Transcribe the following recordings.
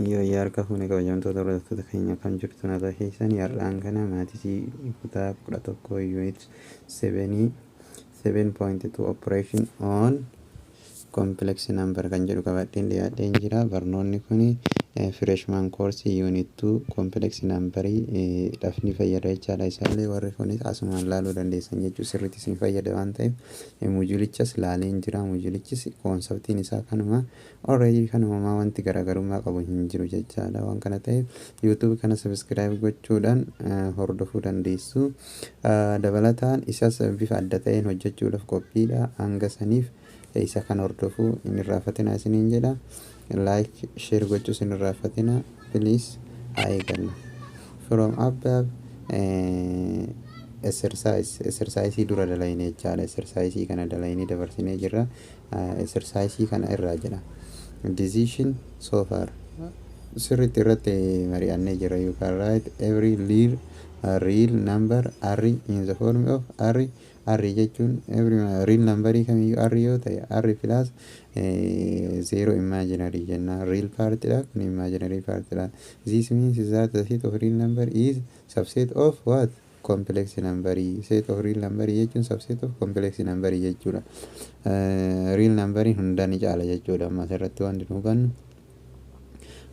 Yoo harka fuune, kabajamtoota hordoftoota keenya, kan jirtu nagaa keessan. Har'aan kana maths kutaa 11, unit 7.2, operation on complex number kan jedhu qabadheen dhiyaadheen jira. Barnoonni kun freshman course, unit 2, complex numberii dhaaf ni fayyada jechaadha. Isaallee warri kunis asumaan laaluu dandeessan jechuu, sirriitti isin fayyada waan ta'eef modulichas laaleen jira. Modulichis conceptiin isaa kanuma already, kanumamaa wanti garaagarummaa qabu hin jiru jechaadha. Waan kana ta'eef YouTube kana subscribe gochuudhaan hordofuu dandeessu. Dabalataan isas bifa adda ta'een hojjechuudhaaf qophiidha. Hanga saniif isa kan hordofuu hin irraanfatinaa isiniin jedha. Like, share gochuus hin irraanfatinaa, please. Haa eegallu. From above, exercise, exercise dura dalayne jechaadha. Exercise kana dalaynee dabarsinee jirra. Exercise kana irraa jedha. Decision so far sirriitti irratti mari'annee jira. You can write every real number r in the form of r. R jechuun every real number kamiyyuu r yoo ta'e, r plus zero imaginary jenna. Real part dha kun, imaginary part dha. This means that the set of real number is subset of what? Complex number. Set of real number jechuun subset of complex number jechuudha. Real number hunda ni caala jechuudha. Amma asirratti wanti nu hubannu.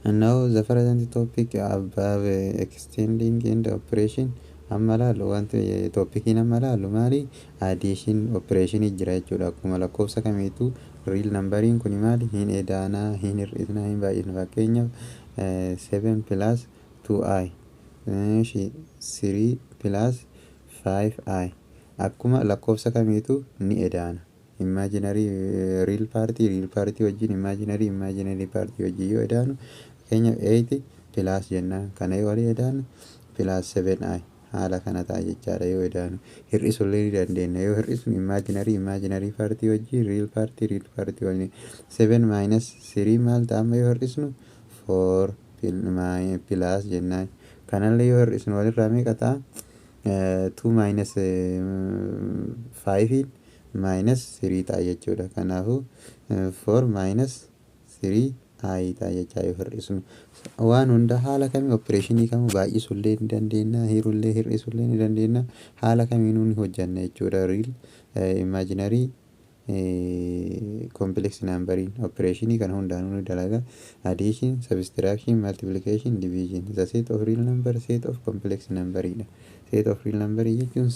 And now the present topic above, extending and operation. Amma laallu, wanti topiciin amma laallu maali? Addition operation jira jechuudha. Akkuma lakkoofsa kamiitu real numberiin kun maali? Hin edaanaa, hin hir'isnaa, hin baay'isna. Fakkeenyaaf 7 plus 2i, 3 plus 5i, akkuma lakkoofsa kamiitu ni edaana. Imaginary, real part, real part wajjin, imaginary, imaginary part wajjin yoo edaanu, fakkeenyaaf 8 plus jennaan, kana yoo walii edaanu plus 7i haala kana ta'a jechaadha yoo edaanu. Hir'isullee ni dandeenya. Yoo hir'isnu imaginary, imaginary part wajjin, real part, real part wajjin. 7 minus 3 maal ta'a amma yoo hir'isnu? 4 plus jennaan. Kanallee yoo hir'isnu walirraa meeqa ta'a? 2 minus 5 minus 3 ta'a jechuudha. Kanaafuu 4 minus 3 i ta'a jechaa yoo hir'isnu. Waan hunda haala kamii operationii kamuu baay'isullee ni dandeenya, hirullee hir'isullee ni dandeenya, haala kamiinuu ni hojjanna jechuudha. Real, imaginary, complex numberiin operationii kana hundaanuu ni dalaga: addition, subtraction, multiplication, division. The set of real number set of complex numberidha. Set of real number jechuun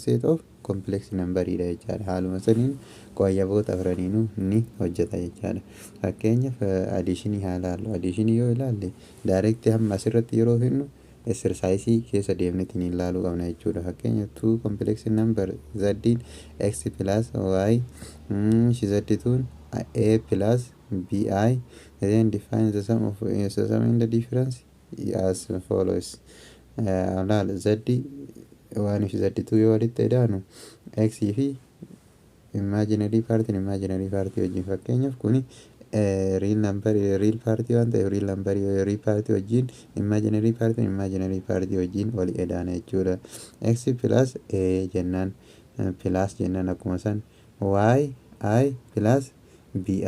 set of complex numberidha jechaadha. Haaluma saniin qoyyaboota afraniinuu ni hojjeta jechaadha. Fakkeenyaaf additionii haa ilaallu. Additionii yoo ilaalle, direct hamma asirratti yeroo finnu exercise keessa deemneetiin ilaaluu qabna jechuudha. Fakkeenya, two complex number z x plus y, z tuun a plus bi, then define the sum and the difference as follows. Laal, z one fi z two yoo walitti edaanu, x fi imaginary partiin imaginary part wajjin, fakkeenyaaf kuni real number, real part waan ta'eef, real number, real part wajjin, imaginary part, imaginary part wajjin wali edaana jechuudha. X plus a jennaan, plus jennaan, akkuma san y i plus bi.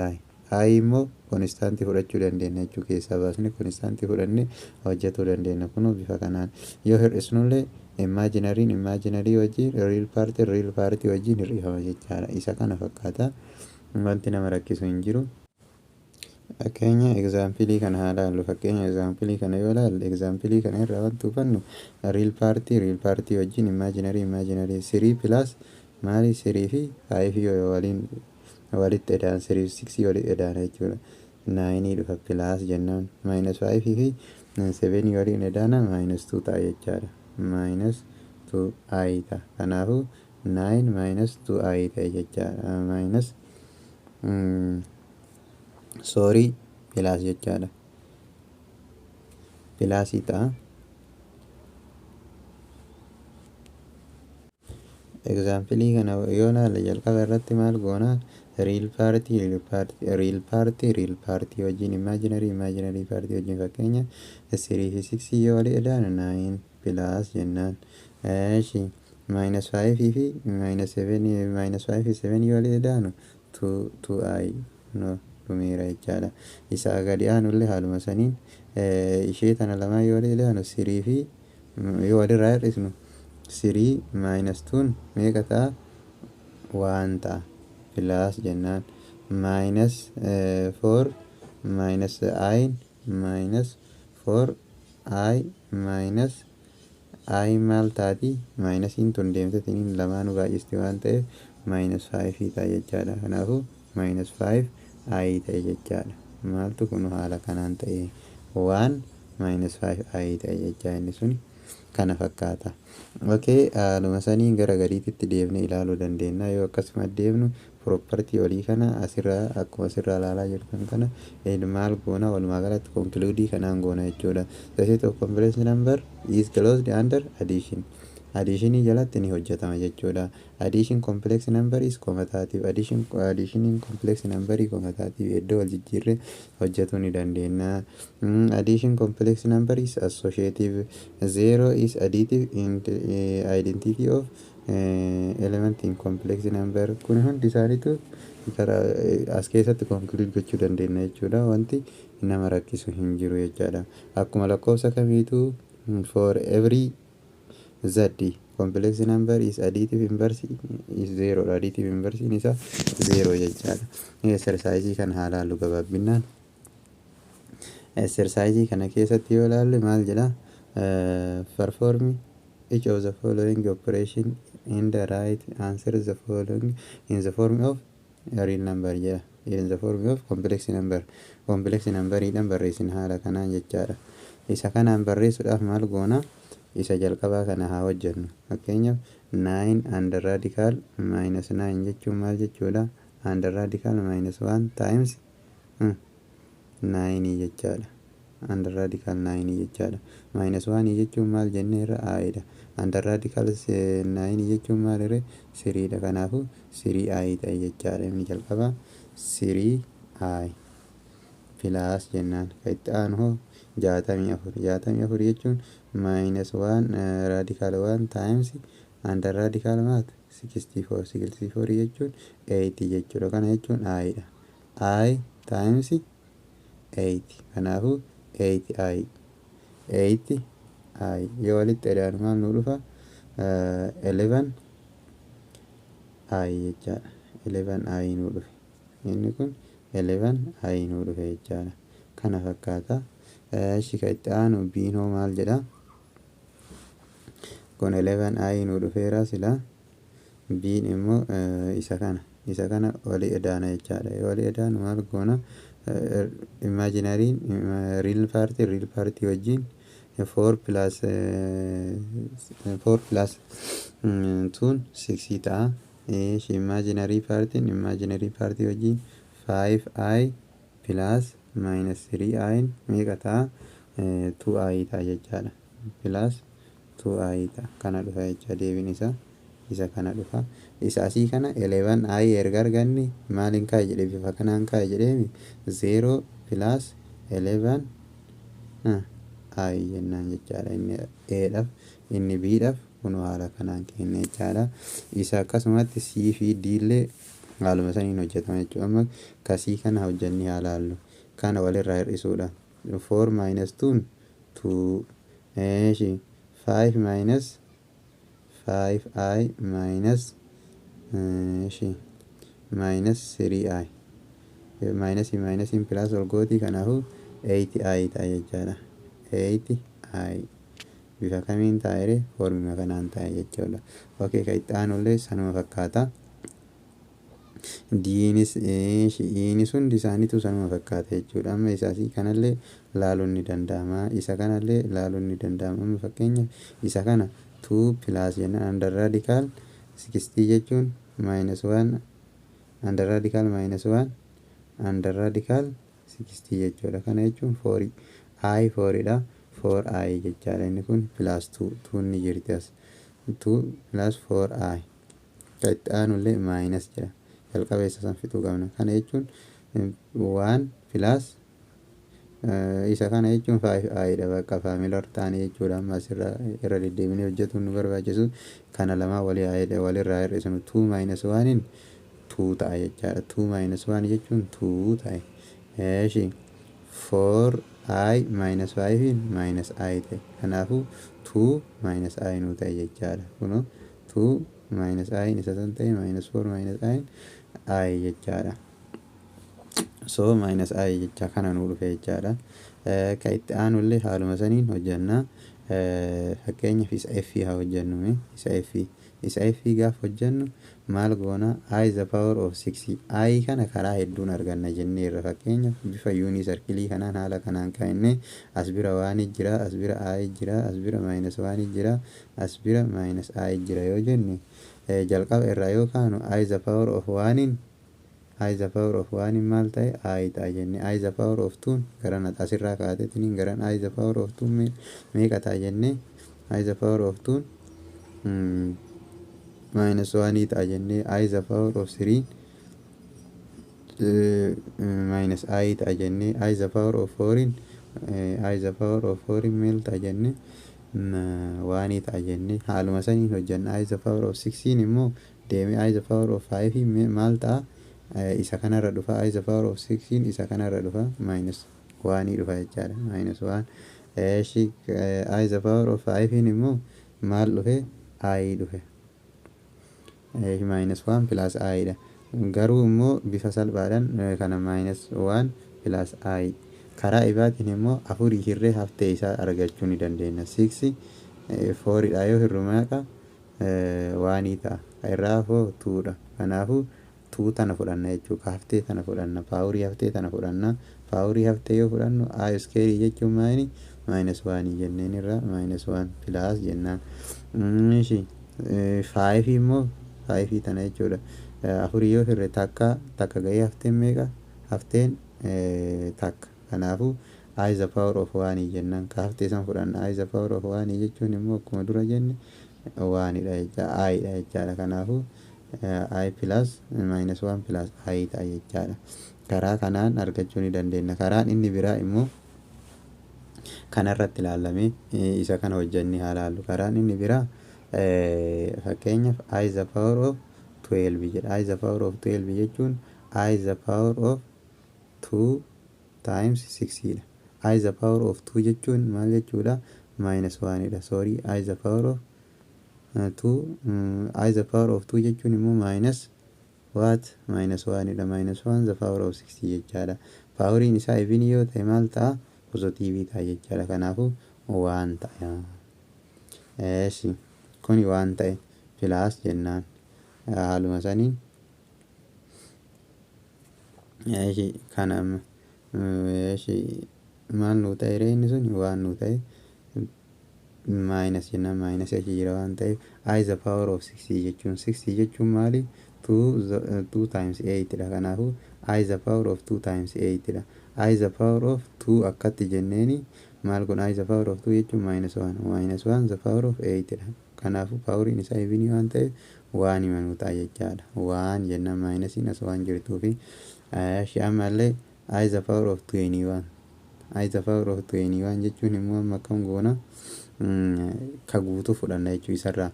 I immoo constantii fudhachuu dandeenya jechuu, keessaa baasne constantii fudhannee hojjetuu dandeenya. Kunuu bifa kanaan yoo hir'isnullee imaginaryn imaginary wajjin, real part, real part wajjin hir'ifama jechaadha. Isa kana fakkaata, wanti nama rakkisu hin jiru. Fakkeenya example kana haa ilaallu. Fakkeenya example kana yoo ilaalle, example kana irraa wanti hubannu real part, real part wajjin, imaginary, imaginary. Three plus maali? Three fi five yoo waliin walitti edaan, three fi six walitti edaan jechuudha. Nine dhufa. Plus jennaan, minus five fi seven waliin edaana, minus two ta'a jechaadha. Minus two i ta'a. Kanaafuu nine minus two i ta'e jechaadha. Minus, sorry, plus jechaadha. Plusii ta'a. Example kana yoo ilaalle, jalqaba irratti maal goona? Real part, real part, real part, real part wajjin, imaginary, imaginary part wajjin. Fakkeenya three fi six yoo walii edaanu, nine plus jennaan. Eeshi, minus five fi minus seven, minus five fi seven yoo walii edaanu, two, two i, no. Dhumeera jechaadha. Isaa gadi aanullee haaluma saniin ishee tana lamaan yoo walii ilaanu, three fi yoo walirraa hir'isnu, three minus twon meeqa ta'a? One ta'a. Plus jennaan minus four minus i, minus four i minus i maal taati? Minusiin tun deemteetiin lamaanuu baay'isti waan ta'eef minus five ta'a jechaadha. Kanaafuu minus five i ta'e jechaadha. Maaltu kun haala kanaan ta'e? One minus five i ta'e jechaa. Inni suni kana fakkaata. Okay, haaluma saniin gara gadiitti deemnee ilaaluu dandeenya. Yoo akkasuma deemnu, property olii kana asirraa akkuma asirraa ilaalaa jirtan kana maal goona? Walumaa galatti conclude kanaan goona jechuudha. The set of complex number is closed under addition. Additionii jalatti ni hojjetama jechuudha. Addition complex number is commutative. Additioniin complex number commutative, iddoo wal jijjiirree hojjetuu ni dandeenya. Addition complex number is associative. Zero is additive in identity of element in complex number. Kun hundi isaaniitu karaa as keessatti conclude gochuu dandeenya jechuudha. Wanti nama rakkisu hin jiru jechaadha. Akkuma lakkoofsa kamiituu, for every z, complex number is additive inverse is zero. Additive inverse isa zero jechaadha. Exercise kana haa ilaallu gabaabbinaan. Exercise kana keessatti yoo ilaalle maal jedha? Perform each of the following operation in the right answer the following in the form of real number jedha. In the form of complex number, complex numberiidhaan barreessina haala kanaan jechaadha. Isa kanaan barreessuudhaaf maal goona? Isa jalqabaa kana haa hojjennu. Fakkeenyaaf, 9 under radical minus 9 jechuun maal jechuudha? Under radical minus 1 times 9 jechaadha. Under radical 9 jechaadha. Minus 1 jechuun maal jenneerra? I dha. Under radical 9 jechuun maal irre? Three dha. Kanaafuu 3 i ta'e jechaadha. Inni jalqabaa 3 i plus jennaan. Kan itti aanu hoo? 64. 64 jechuun minus 1 radical 1 times under radical maat? 64. 64 jechuun 8 jechuudha. Kana jechuun i dha. I times 8, kanaafuu 8 i, 8 i yoo walitti edaanu maal nu dhufa? 11 i jechaadha. 11 i nu dhufe. Inni kun 11 i nu dhufe jechaadha. Kana fakkaata. Ishi kan itti aanu biin hoo maal jedha? Kun 11 i nu dhufeera. Sila biin immoo isa kana walii edaana jechaadha. Yoo walii edaanu maal goona? Imaginaryn real part real part wajjin 4 plus 4 plus 2 6 ta'a. Imaginary partiin imaginary part wajjin 5i plus minus 3i meeqa ta'a? 2i ta'a jechaadha. Plus 2i ta'a. Kana dhufa jecha. Deebiin isaa isa kana dhufa. Isa asii kana 11i erga arganne, maaliin kaa'e jedhe? Bifa kanaan kaa'e jedheemi. 0 plus 11 i jennaan jechaadha. Inni a dhaaf, inni b dhaaf kun haala kanaan kenne jechaadha. Isa akkasumatti c fi d illee haaluma saniin hojjetama jechuudha. Amma kasii kana hojjennee haa laallu. Kana walirraa hir'isuudha. 4 minus 2 2, eeshi, 5 minus 5i minus, eeshi, minus 3i, minus minusiin plus ol gootii, kanaafuu 8i ta'a jechaadha. 8i bifa kamiin taa'ere? Formima kanaan taa'e jechuudha. Okay, kan itti aanullee sanuma fakkaata. Diinis iinis hundi isaaniitu sanuma fakkaata jechuudha. Amma isaasii kanallee laaluun ni danda'ama. Isa kanallee laaluun ni danda'ama. Amma fakkeenya isa kana 2 plus jennaan under radical 60 jechuun minus 1 under radical minus 1 under radical 60 jechuudha. Kana jechuun 4 i 4 dha. 4 i jechaadha. Inni kun plus 2, 2 ni jirti as. 2 plus 4 i. Kan itti aanullee minus jedha. Jalqaba isa san fixuu qabna. Kana jechuun 1 plus isa kana jechuun 5 i dha. Bakka familiar ta'anii jechuudha. Amma asirra irra deddeebinee hojjetuun nu barbaachisu. Kana lamaa walii walirraa hir'isnu, 2 minus 1 2 ta'a jechaadha. 2 minus 1 jechuun 2 ta'e. Eeshi, 4i minus 5 minus i ta'e. Kanaafuu 2 minus i nuu ta'e jechaadha. Kunoo, 2 minus i isa san ta'e, minus 4 minus i i jechaadha. So minus i jecha kana nuu dhufe jechaadha. Ka itti aanullee haaluma saniin hojjannaa. Fakkeenyaaf isa f haa hojjennu. Isa f, isa f gaaf hojjennu maal goona? I the power of 6. I kana karaa hedduun arganna jenneerra. Fakkeenyaaf bifa unit circle kanaan, haala kanaan kaa'inne, as bira one jira, as bira i jira, as bira minus one jira, as bira minus i jira yoo jenne, jalqaba irraa yoo kaanu, i the power of oneiin, i the power of oneiin maal ta'e? I ta'a jenne. I the power of two garan asirraa kaateetiniin garan i the power of two meeqa ta'a jenne? I the power of two minus one ta'a jenne. I the power of three minus i ta'a jenne. I the power of fouriin, i the power of fouriin maal ta'a jenne? One ta'a jenne. Haaluma saniin hojjenna. I the power of sixiin immoo deemee i the power of five maal ta'a? Isa kanarra dhufa. I the power of sixiin isa kanarra dhufa, minus one dhufa jechaadha, minus one. Eeshi, i the power of fivein immoo maal dhufe? I dhufe, minus one plus i dha. Garuu immoo bifa salphaadhaan kana minus one plus i, karaa ibaatiin immoo afurii hirree haftee isaa argachuu ni dandeenya. Six fouridha yoo hirru meeqa? One ta'a. Irraa hafoo twodha. Kanaafuu two tana fudhanna jechuudha. Haftee tana fudhanna, powerii haftee tana fudhanna. Powerii haftee yoo fudhannu, i square jechuun maali? Minus one jenneen irra minus one plus jennaan. Five immoo five tana jechuudha. Afurii yoo hirre takka, takka gahee hafteen meeqa? Hafteen takka. Kanaafuu i the power of one jennaan, ka haftee san fudhanna. I the power of one jechuun immoo akkuma dura jenne oneidha jecha, i dha jechaadha. Kanaafuu i plus minus one plus i ta'a jechaadha. Karaa kanaan argachuu ni dandeenya. Karaan inni biraa immoo kanarratti ilaallamee isa kana hojjannee haa laallu. Karaan inni biraa, fakkeenyaaf, i the power of 12 jedha. I the power of 12 jechuun i the power of 2 times 6 dha. I the power of 2 jechuun maal jechuudha? Minus 1 dha. Sorry, i the power of 2, i the power of 2 jechuun immoo minus what? Minus 1 dha. Minus 1 the power of 6 jechaadha. Poweriin isaa even yoo ta'e maal ta'a? Positive ta'a jechaadha. Kanaafuu one ta'a. Eeshi, kuni one ta'e, plus jennaan. Haaluma saniin, eeshi, kana, eeshi, maal nuu ta'e ree? Inni sun one nuu ta'e, minus jennaan. Minus achi jira waan ta'eef, i the power of 6 jechuun, 6 jechuun maali? 2 times 8 dha. Kanaafuu i the power of 2 times 8 dha. I the power of 2 akkatti jenneeni maal kun? I the power of 2 jechuun minus 1, minus 1 the power of 8 dha. Kanaafuu poweriin isaa even waan ta'eef one himanuu ta'a jechaadha. One jennaan, minusiin as waan jirtuufi. Shi ammallee i the power of 21, i the power of 21 jechuun immoo amma akkam goona? Ka guutuu fudhanna jechuu isarraa.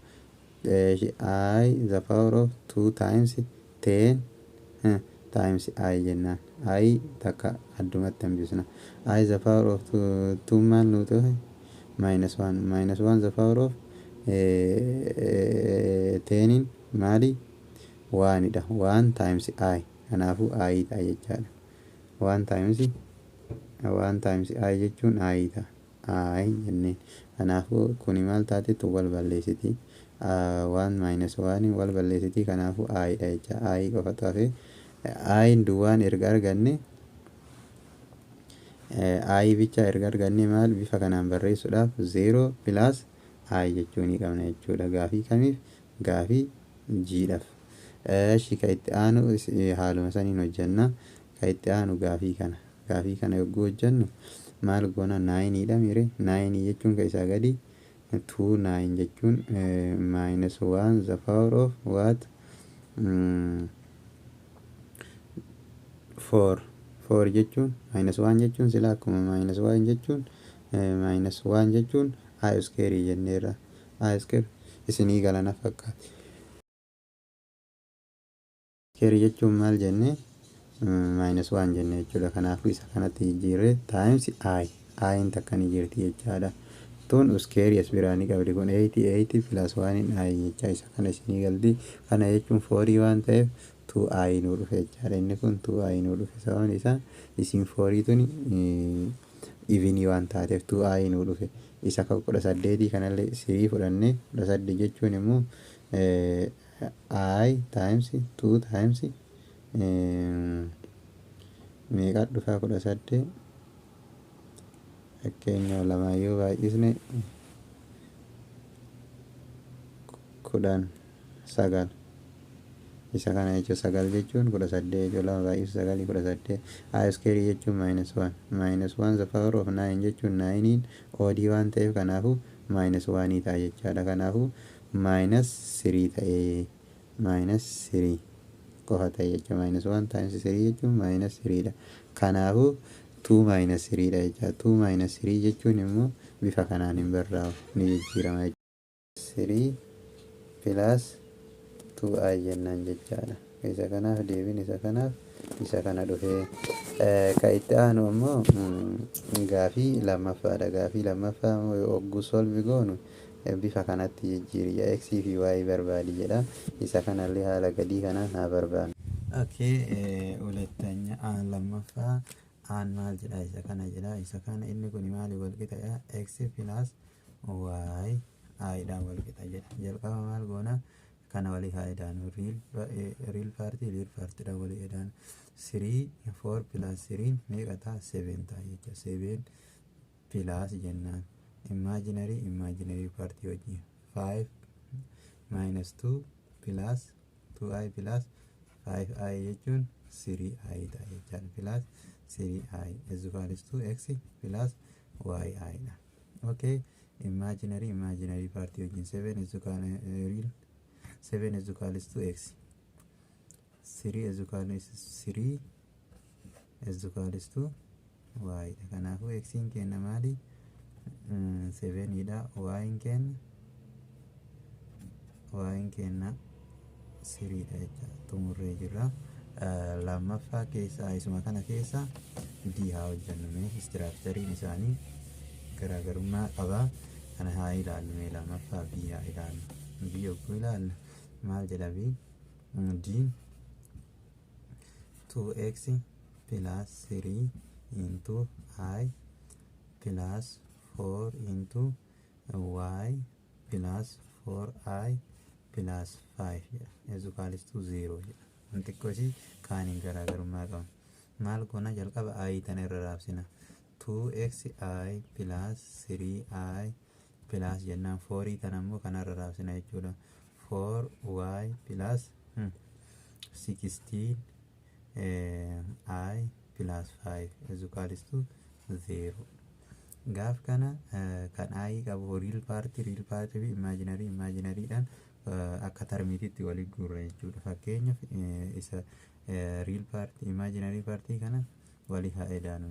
I the power of 2 times 10 times i jennaan, i takka addumatti hambisna. I the power of 2 maal nuu ta'e? Minus 1, minus 1 the power of teniin maali? Oneidha. One times i, kanaafuu i ta'a jechaadha. One times, one times i jechuun i ta'a, i jenneen. Kanaafuu kuni maal taatetti? Wal balleessiti. One minus one wal balleessiti. Kanaafuu i dha jecha, i qofatu hafe. I duwwaan erga arganne, i bicha erga arganne, maal bifa kanaan barreessuudhaaf zero plus i jechuu ni qabna jechuudha. Gaafii kamiif? Gaafii Gdhaaf. Eshi, ka itti aanu haaluma saniin hojjenna. Ka itti aanu gaafii kana. Gaafii kana yogguu hojjennu maal goona? Nineiidha mire? Nine jechuun ka isaa gadi two nine jechuun minus one the power of what? Four. Four jechuun minus one jechuun sila akkuma minus one jechuun, minus one jechuun i square jenneerra. I square isinii galana fakkaate. Square jechuun maal jenne? Minus 1 jenne jechuudha. Kanaafuu isa kanatti jijjiirree times i, i'n takka ni jirti jechaadha. Tun square as biraa ni qabdi. Kun 8, 8 plus 1 i jecha isa kana isinii galti. Kana jechuun 4 waan ta'eef 2i nuu dhufe jechaadha. Inni kun 2i nuu dhufe. Sababni isaa isin 4 tuni even waan taateef 2i nuu dhufe. Isa kan 18 kanallee sirii fudhannee, 18 jechuun immoo i times 2 times meeqa dhufaa? 18 fakkeenya lamaan yoo baay'isne 19. Isa kana jechuun sagal jechuun 18 jechuun lama baay'isu sagalii 18. I square jechuun minus one, minus one the power of nine jechuun nineiin odd waan ta'eef, kanaafuu minus oneii ta'a jechaadha. Kanaafuu minus three ta'ee, minus three qofa ta'e jechuudha. Minus one times three jechuun minus threedha. Kanaafuu two minus threedha jechuudha. Two minus three jechuun immoo bifa kanaan hin barraa'u, ni jijjiirama jechuudha. Three plus two i jennaan jechaadha. Isa kanaaf deebiin isa kanaaf isa kana dhufee. Ka itti aanu immoo gaafii lammaffaadha. Gaafii lammaffaa ogguu solve goonu bifa kanatti jijjiiri, x fi y barbaadi jedha. Isa kanallee haala gadii kanaan haa barbaadnu. Okay, ሁለተኛ lammaffaa aan maal jedha? Isa kana jedha. Isa kana inni kun maali wal qixa? X plus y i dhaan wal qixa jedha. Jalqaba maal goona? Kana walii haa edaanu. Real part, real partiidhaan walii edaanu. Three, four plus three meeqa ta'a? Seven ta'a jecha. Seven plus jennaan imaginary, imaginary part wajjin five minus two plus two i plus five i jechuun three i ta'a jechaadha. Plus three i is equals to x plus y i dha. Okay, imaginary, imaginary part wajjin seven is equal real, seven is equals to x, three is equals, three is equals to y dha. Kanaafuu xiin kenna maali? Sevenidha. Y'n kenna, y'n kenna threedha jecha. Xumurree jirra. Lammaffaa keessa isuma kana keessa d haa hojjennu mee. Structureiin isaanii garaagarummaa qaba. Kana haa ilaallu mee. Lammaffaa b haa ilaallu. B yogguu ilaallu maal jedha? B, d 2x plus 3 into i plus 4 into y plus 4i plus 5 jedha, is equals to 0 jedha. Wanti xiqqoo kaaniin garaagarummaa qaba. Maal goona? Jalqaba i tana irra raabsina. 2xi plus 3i plus jennaan, 4 tana immoo kanarra raabsina jechuudha. 4y plus 16 i plus 5 is equals to 0. Gaaf kana kan i qabu real part, real part fi imaginary, imaginaryidhaan akka termiititti walii guurra jechuudha. Fakkeenyaaf isa real part, imaginary part kana walii haa edaanu.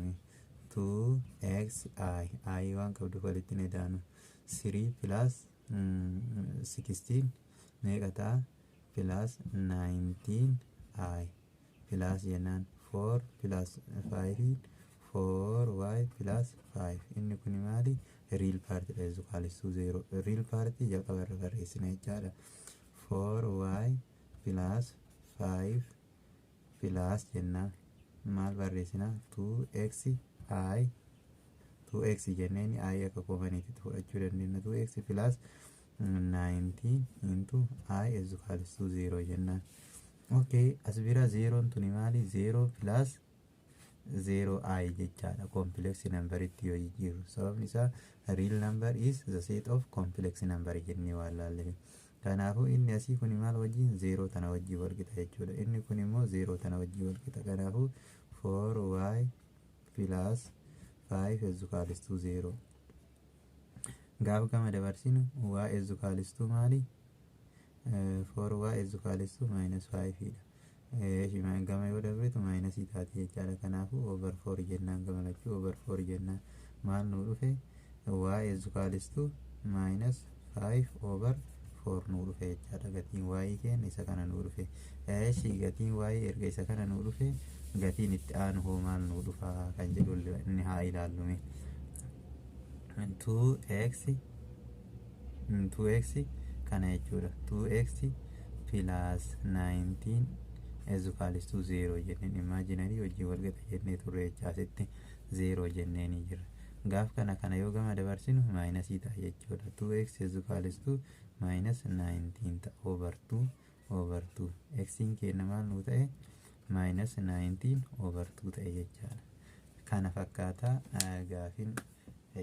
2x i, i waan qabduuf walitti hin edaanu. 3 plus 16 meeqa ta'a? Plus 19 i plus jennaan 4 plus 5 4y plus 5. Inni kun maali? Real part dha. Is equals to 0. Real part jalqaba irra barreessina jechaadha. 4y plus 5 plus jennaan maal barreessina? 2x i, 2x jenneen i akka commoniitti fudhachuu dandeenya. 2x plus 19 into i is equals to 0 jennaan. Okay, as bira 0 tuni maali? 0 plus 0 i jechaadha complex numberitti yoo jijjiirru. Sababni isaa real number is the set of complex number jennee waan laalleef. Kanaafuu inni asii kun maal wajjin? 0 tana wajjin wal qixa jechuudha. Inni kun immoo 0 tana wajjin wal qixa. Kanaafuu 4y plus 5 is equals to 0. Gaafa gama dabarsinu y is equals to maali? 4y is equals to minus 5 dha. Gama yoo dabritu minusii taati jechaadha. Kanaafuu over 4 jennaan, gama lachuu over 4 jennaan maal nuu dhufe? Y is equals to minus 5 over 4 nuu dhufe jechaadha. Gatiin y keenya isa kana nuu dhufe. Eeshi, gatiin y erga isa kana nuu dhufe, Gatiin itti aanu hoo maal nuu dhufaa kan jedhu inni haa ilaallume. 2x, 2x kana jechuudha. 2x plus 19 is equals to 0 jenneen, imaginary wajjin wal qixa jennee turre jecha. Asitti 0 jenneenii jira. Gaaf kana kana yoo gama dabarsinu minusii ta'a jechuudha. 2x is equals to minus 19 ta'a, over 2, over 2. X'n keenya maal nuu ta'e? Minus 19 over 2 ta'e jechaadha. Kana fakkaataa gaafin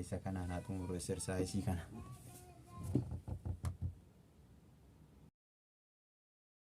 isa kanaan haa xumuru exerciseii kana.